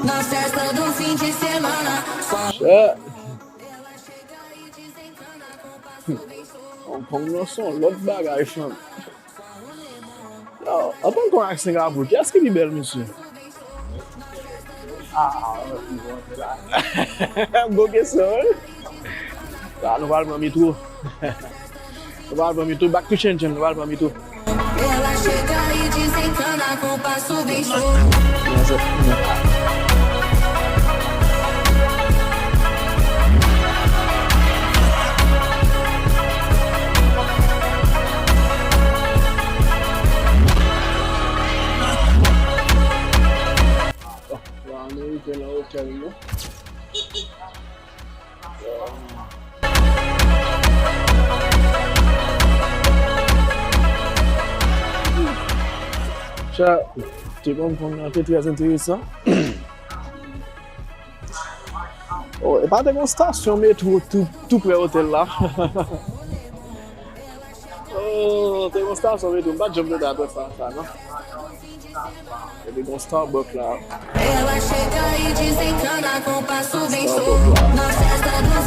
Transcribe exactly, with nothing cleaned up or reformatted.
Na festa do fim de semana. Só Chat. Hong Kong nan se yon lòt bagay, fanmi. Yo, ant Hong Kong ak Singapore, kiyès ki pi bèl, mesye? Ah, gwo kesyon, wi. Ah, nou pral pran metro. Nou pral pran metro. Back to Shenzhen, nou pral pran metro. Ela chega e desencana com passo bem show. Bon, nou rive nan otèl nou. Sa, te konn konn nan te trè enteresan. Oh, e pa te gen yon stasyon metro tou, tou prè otèl la. Oh, te gen yon stasyon metro, m pa t janm tande adrès sa, sa, non. Epi gen Starbucks la. Ela chega e desencana com passo bem show. Na festa do